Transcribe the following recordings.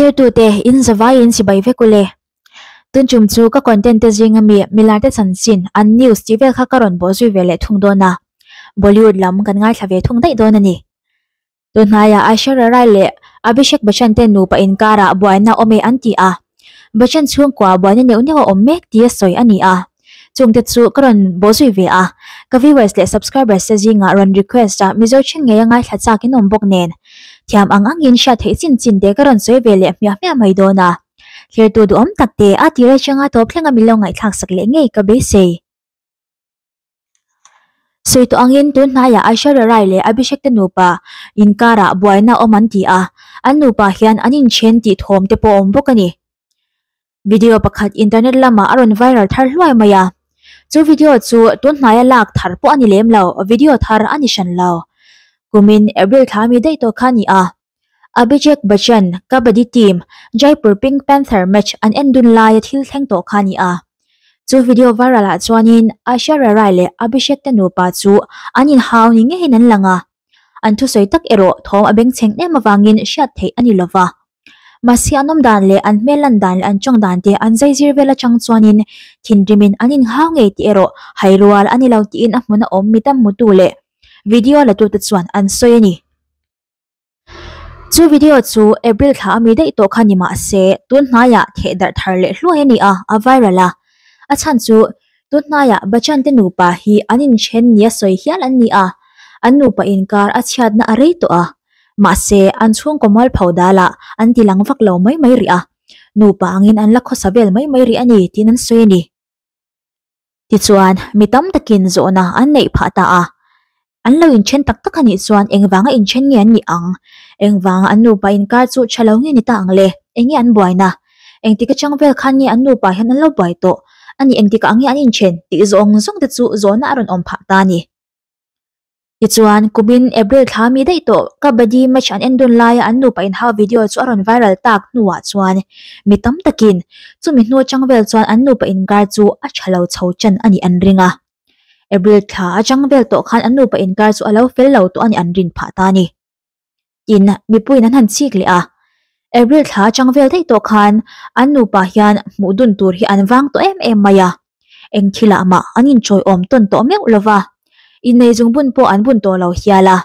Thirtute in zavaiin chibai vek ule. Tun tum chu ka content te zinga mi milar te chanchin an news tih vel kha ka rawn bawh zui ve leh thung dawn a. Bollywood lam kan ngaithla ve thung daih dawn a ni. Tunhnaiah Aishwarya Rai leh Abhishek Bachchan te nupa inkarah buaina awm e an ti a. Bachchan chhungkua buaina neuh neuh a awm mek tia sawi a ni a. Chungte chu ka rawn bawh zui ve a. Ka viewers leh subscribers te zingah rawn request a Mizo ṭhen ngei a ngaithla chak in awm bawk nen. Thiam ang angin hriat theih chin chin te ka rawn sawi ve leh hmiah hmiah mai dawn a. Thirtu duhawm tak te a tir atanga tawp thlenga min lo ngaihthlak sak leh ngei ka beisei. Sawi tawh angin tun hnaiah Aishwarya Rai leh Abhishek te nupa inkarah buaina awm an ti a, an nupa hian an inthen tih thawm te pawh a awm bawk a ni. Video pakhat internet lamah a rawn viral thar hluai mai a, chu video chu tun hnaia lak thar pawh a ni lem lo, video thar a ni hran lo. Kumin April thla mi daih tawh kha a ni a. Abhishek Bachchan Kabaddi team Jaipur Pink Panther match an en dun laia thil thleng tawh kha a ni a. Chu video viral ah chuanin Aishwarya Rai leh Abhishek te nupa chu an inhau ni ngeiin an lang a. An thusawi tak erawh thawm a bengchheng em avangin hriat theih a ni lova. Mahse an awm dan leh an hmel lan dan leh an tawng dan te an zaizir vel atang chuanin thinrimin an inhau ngei tih erawh hai rual a ni lo tiin a hmuna awm mi tam hmutu leh video latute chuan an sawi a ni. Chu video chu April thla ami daih tawh kha ni mah se tun hnaiah theh darh thar leh hluai a ni a, a viral a. A chhan chu tun hnaiah Bachchan te nupa hi an inthen nia sawi hial an ni a, an nupa inkar a chhiatna a rei tawh a. Mahse an chhungkaw mualpho dalah an ti lang vak lo mai mai rih a, nupa angin an la khawsa vel mai mai rih a ni tiin an sawi a ni. Tichuan, mi tam takin zawhna an neih phah ta a. An lo inthen tak tak a nih chuan engvanga inthen nge an nih ang? Engvanga an nupa inkar chu tha lo nge ni ta ang le? Enge an buaina? Engtik atang vel khan nge an nupa hian an lo buai tawh? A nih engtikah nge an inthen? Tih zawng zawng te chu zawhna a rawn awm phah ta a ni. Tichuan, kumin April thla mi daih tawh Kabaddi match an en dun laia an nupa inhau video chu a rawn viral tak hnuah chuan mi tam takin chumi hnu atang vel chuan an nupa inkar chu a tha lo chho tan a nih an ring a. April thla atang vel tawh khan an nupa inkar chu a lo fel lo tawh a nih an rin phah ta a ni. Tin, mipuiin an han chik leh a. April thla atang vel daih tawh khan an nupa hian hmuh dun tur hi an vang tawh em em mai a. Eng thilah mah an inchawiawm tawn tawh meuh lo va, innei zung bun pawh an bun tawh lo hial a.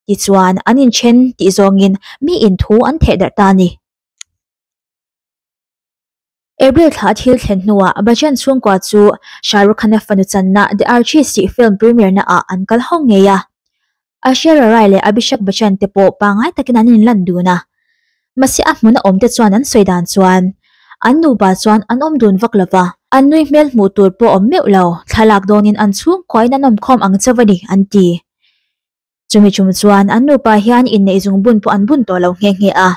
Tichuan, an inthen tih zawngin mi inthu an theh darh ta a ni. April thla thil thlen hnuah Bachchan chhungkua chu Shah Rukh Khan-a fanu channa The Archies tih film premiere naah an kal ho ngei a. Aishwarya Rai leh Abhishek Bachchan te pawh pangngai takin an inlan dun a. Mahse a hmuna awmte chuan an sawi dan chuan an nupa chuan an awm dun vak lova, an nui hmel hmuh tur pawh awm meuh lo, thlalak dawnin an chhungkuain an awmkhawm ang chauh a ni an ti. Chumi chum chuan an nupa hian inneih zungbun pawh an bun tawh lo nghe nghe a.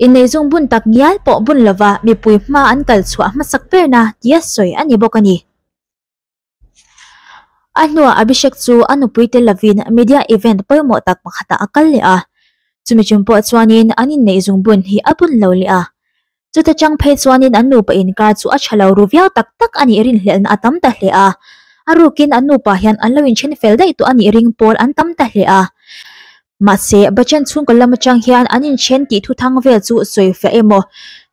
Inneih zungbun tak ngial pawh bun lova mipui hma an kal chhuah hmasak berna tia sawi a ni bawk a ni. A hnuah Abhishek chu a nupui tel lovin media event pawimawh tak pakhatah a kal leh a. Chumi chum pawh chuanin an inneih zungbun hi a bun lo leh a. Chuta chang phei chuanin an nupa inkar chu a tha lo ru viau tak tak a nih rinhlelhna a tam ta hle a. A rukin an nupa hian an lo inthen fel daih tawh a nih ring pawl an tam ta hle a. Mahse, Bachchan chhungkaw lam atang hian an inthen tih thuthang vel chu sawi fiah emaw,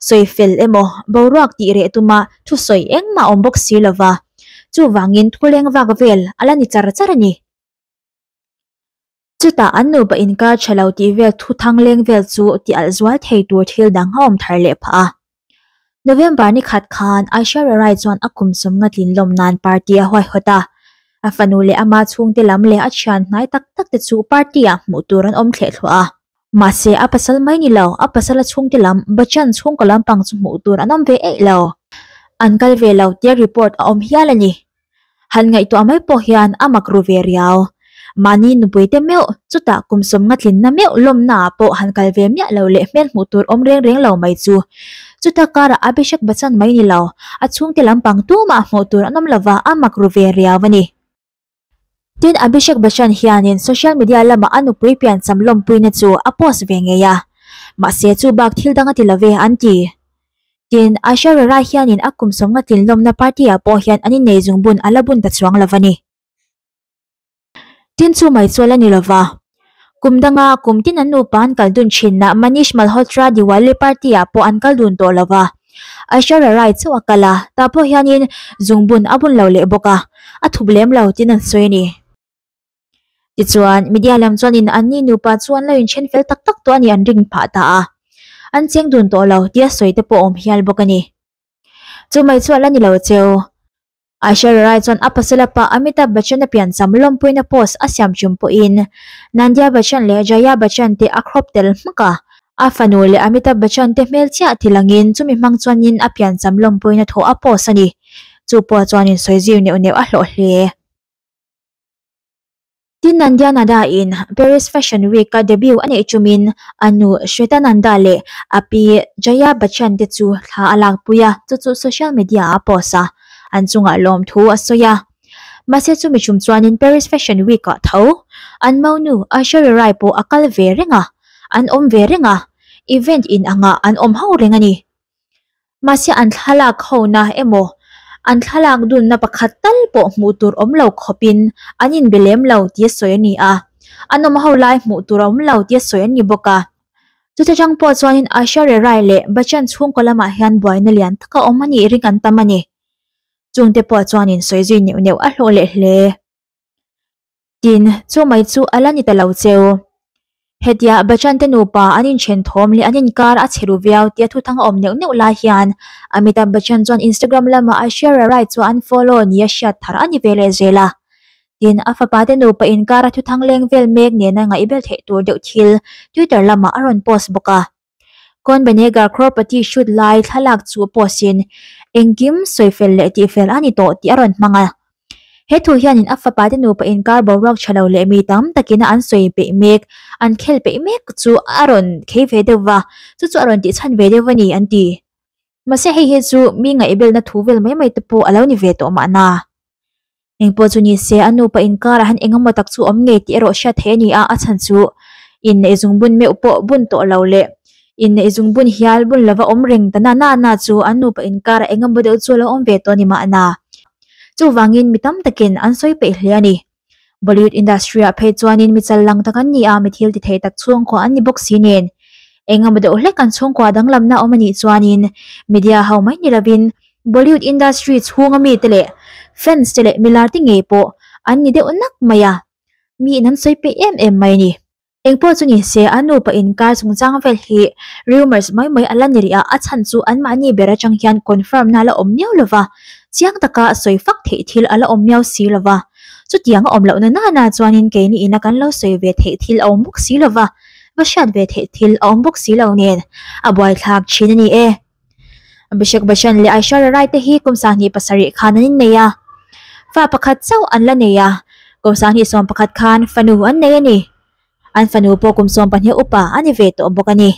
sawi fel emaw, boruak tih reh tuma thusawi engmah a awm bawk si lova. Chuvangin thuleng vak vel a la ni char char a ni. Chutah an nupa inkar tha lo tih vel thu thang leng vel chu ti alh zual thei tur thil dang a awm thar leh phah a. November ni khat khan Aishwarya Rai chuan a kum sawmnga tlin lawm nan party a huaihawt a. A fanu leh ama chhungte lam leh a thian hnai tak tak te chu party ah hmuh tur an awm thleh thluah a. Mahse a pasal mai ni lo, a pasala chhungte lam Bachchan chhungkaw lampang chu hmuh tur an awm ve eih lo. An kal ve lo tia report a awm hial a ni. Han ngaihtuah mai pawh hian a mak ru ve riau. Mahni nupui te meuh, chutah kum sawmnga tlinna meuh lawmna ah pawh han kal ve miah lo leh hmel hmuh tur awm reng reng lo mai chu. Chuta karah Abhishek Bachchan mai ni lo, a chhungte lampang tumah hmuh tur an awm lova a mak ru ve riau a ni. Tin, Abhishek Bachchan hianin social media lamah a nupui piancham lawmpuina chu a post ve ngei a. Mahse chu bak thil dang a ti lo ve an ti. Tin, Aishwarya Rai hianin a kum sawmnga tlinlawmna party ah pawh hian an innei zungbun a la bun ta chuang lo a ni. Tin chu mai chual a ni lova. Kum danga kum tin an nupa an kal dun thinna Manish Malhotra Diwali party ah pawh an kal dun tawh lo va, Aishwarya Rai chauh a kal a, tah pawh hianin zungbun a bun lo leh bawk a, a thup lem lo tiin an sawi a ni. Tichuan, media lam chuanin anni nupa chu an lo inthen fel tak tak tawh a ni an ring phah ta a, an cheng dun tawh lo tia sawi te pawh a awm hial bawk a ni. Chu mai chu a la ni lo cheu. Aishwarya Rai chuan a pasala pa Amitabh Bachchan-a piancham lawmpuina post a siam ṭum pawhin Nandya Bachchan leh Jaya Bachchan te a crop tel hmak a. A fanu leh Amitabh Bachchan te hmel chiah ti langin chumi hmang chuanin a piancham lawmpuina thaw a post a ni. Chu pawh chuanin sawi zir neuh neuh a hlawh hle. Tin Nandya Nada in Paris Fashion Week a debut a neih ṭumin a nu Shweta Nanda leh a pi Jaya Bachchan te chu thla a lakpui a, chu chu social media ah a post a, an chungah lawmthu a sawi a. Mahse chumi ṭum chuanin Paris Fashion Week ah tho an monu Aishwarya Rai pawh a kal ve reng a, an awm ve reng a, event in angah an awm ho reng a ni. Mahse an thlalak hona emaw an thlalak dunna pakhat tal pawh hmuh tur awm lo khawpin an inbe lem lo tia sawi a ni a, an awm ho lai hmuh tur a awm lo tia sawi an ni bawk a. Chuta chang pawh chuanin Aishwarya Rai leh Bachchan chhungkaw lamah hian buaina lian tak a awm a nih ring an tam a ni. Chungte pawh chuanin sawi zui neuh neuh a hlawh leh hle. Tin, chu mai chu a la ni ta lo cheu. Hetia Bachchan te nupa an inthen thawm leh an inkar a chhe ru viau tia thuthang a awm neuh neuh lai hian Amitabh Bachchan chuan Instagram lama Aishwarya Rai chu an follow nia hriat thar a ni ve leh zel a. Tin, a fapa te nupa inkar a thuthang leng vel mek nena ngaihbel theih tur deuh thil Twitter lamah a rawn post bawk a. Kawn Banega Crorepati shoot lai thlalak chu post in engkim sawifel leh tihfel a ni tawh tih a rawn hmang a. He thu hianin a fapa te nupa inkar boruak tha lo leh mi tam takin a an sawi peih mek, an khel peih mek chu a rawn khei ve deuh va, chu chu a rawn tihchhan ve deuh a ni an ti. Mahse hei hi chu mi ngaihbelna thu vel mai mai te pawh a lo ni ve tawh mahna. Engpawh chu ni se, a nupa inkarah hian eng emaw tak chu awm ngei tih erawh hriat theih a ni a, a chhan chu inneih zungbun meuh pawh bun tawh lo leh inneih zungbun hial bun lova awm reng ta na na na chu an nupa inkarah eng emaw deuh chu a lo awm ve tawh a ni mahna. Chuvangin mi tam takin an sawi peih hle a ni. Bollywood industry ah phei chuanin mi chal lang tak an ni a, mi thil ti thei tak chhungkua an ni bawk si nen. Eng emaw deuh hlek an chhungkua danglamna awm a nih chuanin media ho mai ni lovin Bollywood industry chhunga mite leh fans te leh milar te ngei pawh an ni deuh nak mai a, miin an sawi peih em em mai a ni. Engpawh chu ni se, an nupa inkar chungchang vel hi rumours mai mai a la ni rih a, a chhan chu anmahni ber atang hian confirm na a la awm miau lo va, chiang taka sawi fak theih thil a la awm miau si lo va. Chutiang a awm lohna nana chuanin keini ina kan lo sawi ve theih thil a awm bawk si lo va, va hriat ve theih thil a awm bawk si lo nen a buaithlak thin a ni e. Abhishek Bachchan leh Aishwarya Rai te hi kum 27 khan an innei a, fa pakhat chauh an la nei a, kum 21 khan fanu an nei a ni. An fanu pawh kum 12 upa a ni ve tawh bawk a ni.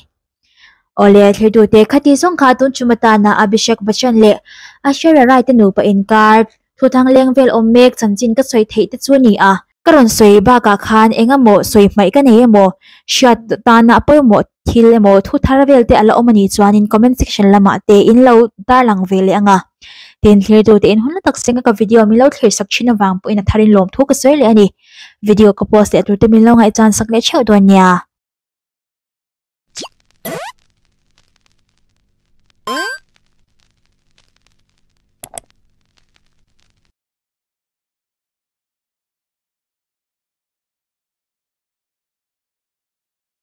Awle, thirtute khati zawng kha tun ṭum atana Abhishek Bachchan leh Aishwarya Rai te nupa inkar thuthang leng vel awm mek chanchin ka sawi theih te chu a ni a. Ka rawn sawi bakah khan eng emaw sawi hmaih ka nei emaw, hriat tana pawimawh thil emaw thu thar vel te a la awm a nih chuanin comment section lamah te in lo tarlang ve leh ang a. Tin, thlirtute in hun la tak senga ka video min lo thlir sak thin avang pawhin a tharin lawmthu ka sawi leh a ni. Video ka post leh turte min lo ngaihchan sak leh theuh dawn nia.